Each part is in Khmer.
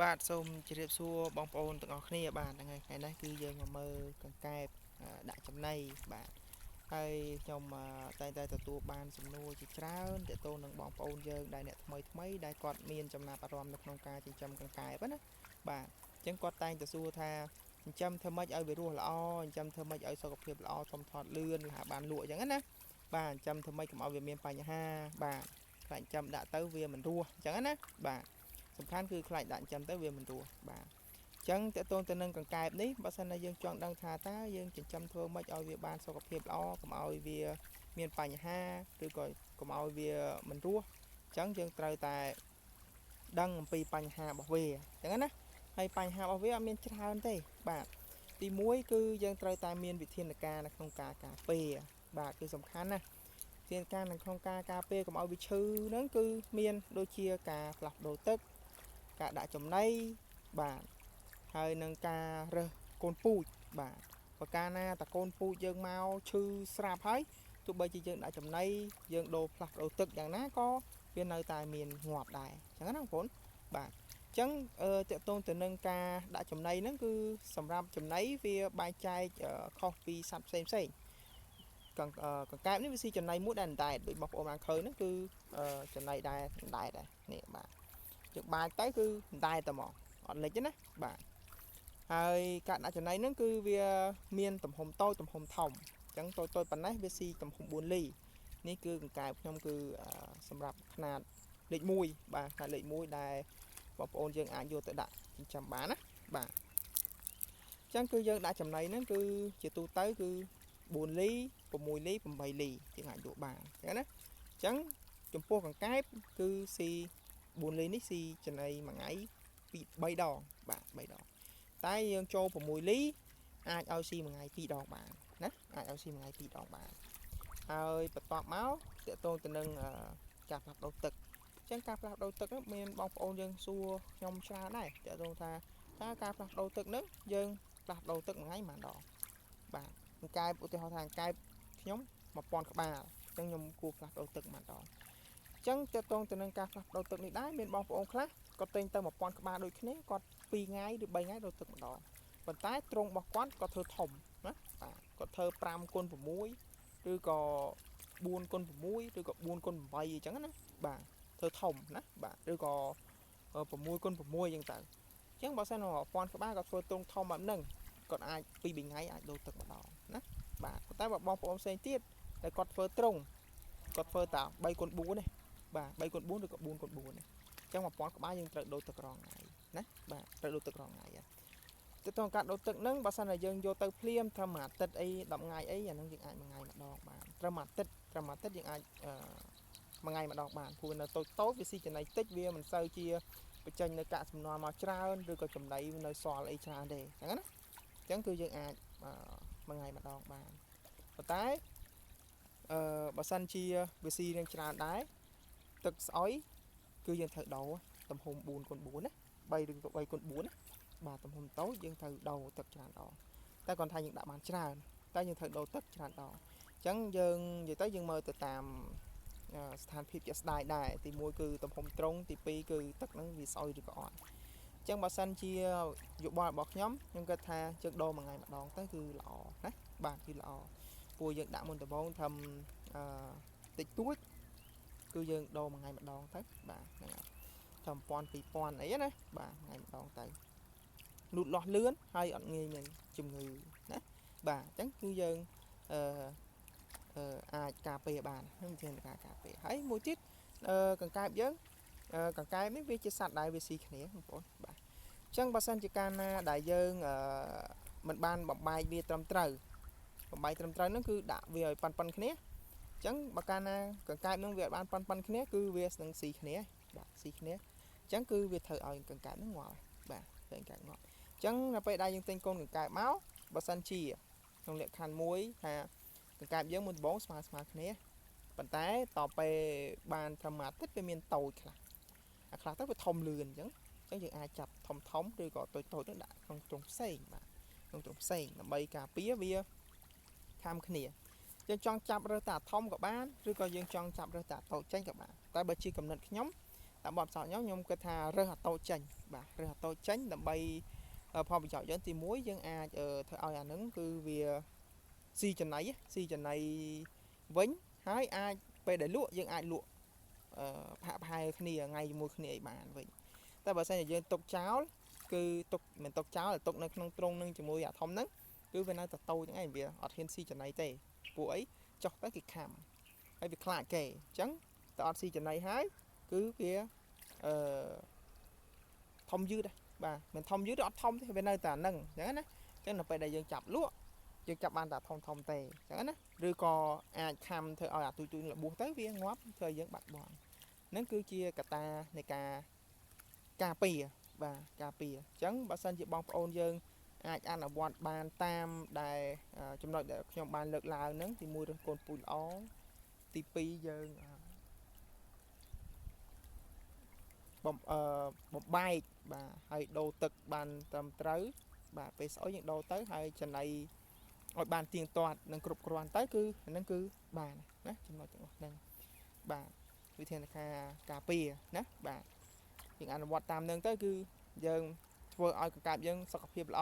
បាទសូមជម្រាបសួរបងប្អូនទាំងអស់គ្នាបាទហ្នឹងហើយថ្ងៃនេះគឺយើងមកមើលកង្កែបដាក់ចំណីបាទហើយខ្ញុំតែងតែទទួលបានសំណួរជាច្រើនទាក់ទងនឹងបងប្អូនយើងដែលអ្នកថ្មីថ្មីដែលគាត់មានចំណាប់អារម្មណ៍នៅក្នុងការចិញ្ចឹមកង្កែបណាបាទអញ្ចឹងគាត់តែងតែសួរថាចិញ្ចឹមធ្វើម៉េចឲ្យវារស់ល្អចិញ្ចឹមធ្វើម៉េចឲ្យសុខភាពល្អធំធាត់លឿនរហ័សបានលក់អញ្ចឹងណាបាទចិញ្ចឹមធ្វើម៉េចកុំឲ្យវាមានបញ្ហាបាទខ្លាចចិញ្ចឹមដាក់ទៅវាមិនរស់អញ្ចឹងណាបាទ សំខាន់គឺខ្លាចដាក់ចិញ្ចឹមទៅវាមិនរស់បាទអញ្ចឹងតកតងទៅនឹងកង្កែបនេះបើសិនណាយើងចង់ដឹងថាតើយើងចិញ្ចឹមធ្វើម៉េចឲ្យវាបានសុខភាពល្អកុំឲ្យវាមានបញ្ហាឬក៏កុំឲ្យវាមិនរស់អញ្ចឹងយើងត្រូវតែដឹងអំពីបញ្ហារបស់វាអញ្ចឹងណាហើយបញ្ហារបស់វាអត់មានច្រើនទេបាទទី1គឺយើងត្រូវតែមានវិធានការនៅក្នុងការការពារបាទគឺសំខាន់ណាស់វិធានការនៅក្នុងការការពារកុំឲ្យវាឈឺហ្នឹងគឺមានដូចជាការផ្លាស់ប្ដូរទឹក ការដាក់ចំណីបាទហើយនឹងការរើសកូនពូជបាទបើកាលណាតកូនពូជយើងមកឈឺស្រាប់ហើយទោះបីជាយើងដាក់ចំណីយើងដូរផ្លាស់ប្ដូរទឹកយ៉ាងណាក៏វានៅតែមានងាប់ដែរអញ្ចឹងណាបងប្អូនបាទអញ្ចឹងតកតងទៅនឹងការដាក់ចំណីហ្នឹងគឺសម្រាប់ចំណីវាបែងចែកខុសពីសត្វផ្សេងផ្សេងកង្កង្កែបនេះវាស៊ីចំណីមួយដែលអណ្ដែតដូចបងប្អូនបានឃើញហ្នឹងគឺចំណីដែលអណ្ដែតដែរនេះបាទ យើងបាចទៅគឺមិនដែរតែហ្មងអត់លិចទេណាបាទហើយការដាក់ចំណីហ្នឹងគឺវាមានទំហំតូចទំហំធំអញ្ចឹងតូចតូចប៉ុណ្ណេះវាស៊ីទំហំ4លីនេះគឺកង្កែបខ្ញុំគឺសម្រាប់ខ្នាតលេខ1បាទខ្នាតលេខ1ដែលបងប្អូនយើងអាចយកទៅដាក់ចិញ្ចឹមបានណាបាទអញ្ចឹងគឺយើងដាក់ចំណីហ្នឹងគឺជាទូទៅគឺ4លី6លី8លីយើងអាចយកបានអញ្ចឹងណាអញ្ចឹងចំពោះកង្កែបគឺស៊ី 4លីនេះស៊ីចំណីមួយថ្ងៃ2 3ដងបាទ3ដងតែយើងចូល6លីអាចឲ្យស៊ីមួយថ្ងៃ2ដងបានណាអាចឲ្យស៊ីមួយថ្ងៃ2ដងបានហើយបន្ទាប់មកតកតងទៅនឹងការផ្លាស់ប្ដូរទឹកអញ្ចឹងការផ្លាស់ប្ដូរទឹកហ្នឹងមានបងប្អូនយើងសួរខ្ញុំច្រើនដែរតកតងថាតើការផ្លាស់ប្ដូរទឹកហ្នឹងយើងផ្លាស់ប្ដូរទឹកមួយថ្ងៃប៉ុន្មានដងបាទអង្កែបឧទាហរណ៍ថាអង្កែបខ្ញុំ1000ក្បាលអញ្ចឹងខ្ញុំគួរផ្លាស់ប្ដូរទឹកប៉ុន្មានដង ចឹងតកតងទៅនឹងការផ្លាស់ប្ដូរទឹកនេះដែរមានបងប្អូនខ្លះគាត់ទិញទៅ1000ក្បាលដូចគ្នាគាត់2ថ្ងៃឬ3ថ្ងៃដូរទឹកម្ដងប៉ុន្តែទ្រុងរបស់គាត់គាត់ធ្វើធំណាបាទគាត់ធ្វើ5គុណ6ឬក៏4គុណ6ឬក៏4គុណ8អញ្ចឹងណាបាទធ្វើធំណាបាទឬក៏6គុណ6អញ្ចឹងទៅអញ្ចឹងបើសិន1000ក្បាលគាត់ធ្វើទ្រុងធំបែបហ្នឹងគាត់អាច2 3ថ្ងៃអាចដូរទឹកម្ដងណាបាទប៉ុន្តែបើបងប្អូនផ្សេងទៀតដែលគាត់ធ្វើទ្រុងគាត់ធ្វើតា3គុណ4ទេ បាទ3គុណ4ឬក៏4គុណ4នេះអញ្ចឹង1000ក្បាលយើងត្រូវដូរទឹករងថ្ងៃណាបាទត្រូវដូរទឹករងថ្ងៃទៅតងការដូរទឹកហ្នឹងបើសិនតែយើងយកទៅភ្លាមត្រឹមមួយអាទិត្យអី10ថ្ងៃអីអាហ្នឹងយើងអាចមួយថ្ងៃម្ដងបានត្រឹមមួយអាទិត្យត្រឹមមួយអាទិត្យយើងអាចអឺមួយថ្ងៃម្ដងបានព្រោះនៅតូចតូចវាស៊ីចំណីតិចវាមិនសូវជាបញ្ចេញនៅកាកសំណល់មកច្រើនឬក៏ចំណីនៅសល់អីច្រើនទេអញ្ចឹងណាអញ្ចឹងគឺយើងអាចមួយថ្ងៃម្ដងបានប៉ុន្តែបើសិនជាវាស៊ីនឹងច្រើនដែរ ទឹកស្អុយគឺយើងត្រូវដូរទំហំ4គុណ4ណា3ឬក៏3គុណ4ណាបាទទំហំតូចយើងត្រូវដូរទឹកច្រើនដងតែគាត់ថាយើងដាក់បានច្រើនតែយើងត្រូវដូរទឹកច្រើនដងអញ្ចឹងយើងនិយាយទៅយើងមើលទៅតាមស្ថានភាពជាក់ស្ដែងដែរទី1គឺទំហំត្រង់ទី2គឺទឹកហ្នឹងវាស្អុយឬក៏អត់អញ្ចឹងបើសិនជាយោបល់របស់ខ្ញុំខ្ញុំគិតថាយើងដូរមួយថ្ងៃម្ដងទៅគឺល្អណាបាទគឺល្អព្រោះយើងដាក់មុនដំបូងធ្វើតិចតួច គឺយើងដូរមួយថ្ងៃម្ដងទៅបាទហ្នឹងហើយធ្វើ1000 2000អីណាបាទថ្ងៃម្ដងទៅលូតលាស់លឿនហើយអត់ងាយមានជំងឺណាបាទអញ្ចឹងគឺយើងអឺអឺអាចការពារបាននឹងជាការការពារហើយមួយទៀតអឺកង្កែបយើងកង្កែបនេះវាជាសត្វដែលវាស៊ីគ្នាបងប្អូនបាទអញ្ចឹងបើសិនជាកាលណាដែលយើងអឺមិនបានបំបែកវាត្រឹមត្រូវបំបែកត្រឹមត្រូវហ្នឹងគឺដាក់វាឲ្យប៉ាន់ៗគ្នា អញ្ចឹងបើកាលណាកង្កែបនឹងវាអត់បានប៉ាន់ៗគ្នាគឺវានឹងស៊ីគ្នាបាទស៊ីគ្នាអញ្ចឹងគឺវាត្រូវឲ្យកង្កែបនឹងងាប់បាទត្រូវកង្កែបងាប់អញ្ចឹងដល់ពេលដែលយើងទិញកូនកង្កែបមកបើសិនជាក្នុងលក្ខខណ្ឌមួយថាកង្កែបយើងមុនដំបូងស្មើស្មើគ្នាប៉ុន្តែតពេលបានត្រឹមមួយអាទិត្យវាមានតូចខ្លះអាខ្លះទៅវាធំលឿនអញ្ចឹងអញ្ចឹងយើងអាចចាប់ធំធំឬក៏តូចតូចទៅដាក់ក្នុងទ្រុងផ្សេងបាទក្នុងទ្រុងផ្សេងដើម្បីការពារវាខាំគ្នា យើងចង់ចាប់រើសតាធំក៏បានឬក៏យើងចង់ចាប់រើសតាតូចចេញក៏បានតែបើជាកំណត់ខ្ញុំ តាមបទពិសោធន៍ខ្ញុំខ្ញុំគិតថារើសអាតូចចេញបាទរើសអាតូចចេញដើម្បីផលប្រយោជន៍យើងទី1យើងអាចធ្វើឲ្យអាហ្នឹងគឺវាស៊ីចំណីស៊ីចំណីវិញហើយអាចពេលដែលលក់យើងអាចលក់អឺផាក់ផែគ្នាថ្ងៃជាមួយគ្នាអីបានវិញតែបើសិនជាយើងទុកចោលគឺទុកមិនទុកចោលទុកនៅក្នុងទ្រុងនឹងជាមួយអាធំហ្នឹងគឺវានៅតែតូចហ្នឹងឯងវាអត់ហ៊ានស៊ីចំណីទេពួកអីចុះទៅគេខំហើយវាខ្លាចគេអញ្ចឹងតែអត់ស៊ីចំណីហើយគឺវាអឺធំយឺតបាទមិនធំយឺតអត់ធំទេវានៅតែហ្នឹងអញ្ចឹងណាអញ្ចឹងនៅពេលដែលយើងចាប់លក់យើងចាប់បានតែធំធំទេអញ្ចឹងណាឬក៏អាចខំធ្វើឲ្យអាទូចទូចរបួសទៅវាងាប់ធ្វើឲ្យយើងបាត់បង់ហ្នឹងគឺជាកត្តានៃការការពារបាទការពារអញ្ចឹងបើសិនជាបងប្អូនយើងអាចអនុវត្តបានតាមដែលចំណុចដែលខ្ញុំបានលើកឡើងហ្នឹងទី1រើសកូនពូជល្អទី2យើងបំបំបែកបាទហើយដូរទឹកបានត្រឹមត្រូវបាទពេលស្អុយយើងដូរទៅហើយចំណីឲ្យបានទៀងទាត់និងគ្រប់គ្រាន់ទៅគឺហ្នឹងគឺបានណាចំណុចទាំងអស់ហ្នឹងបាទវិធានការការពារណាបាទយើងអនុវត្តតាមហ្នឹងទៅគឺយើងធ្វើឲ្យកង្កែបយើងសុខភាពល្អ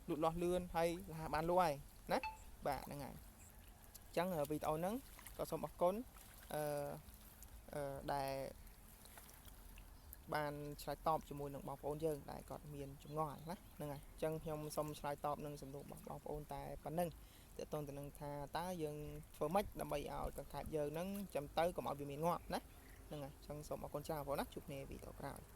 លូតលាស់លឿនហើយរហ័សបានលក់ហើយណាបាទហ្នឹងហើយអញ្ចឹងវីដេអូហ្នឹងក៏សូមអរគុណអឺដែលបានឆ្លើយតបជាមួយនឹងបងប្អូនយើងដែលគាត់មានចម្ងល់ណាហ្នឹងហើយអញ្ចឹងខ្ញុំសូមឆ្លើយតបនឹងសំណួររបស់បងប្អូនតែប៉ុណ្្នឹងតើតើទៅនឹងថាតើយើងធ្វើម៉េចដើម្បីឲ្យកង្កែបយើងហ្នឹងចាំទៅកុំឲ្យវាមានងាប់ណាហ្នឹងហើយអញ្ចឹងសូមអរគុណច្រើនបងប្អូនណាជួបគ្នាវីដេអូក្រោយ។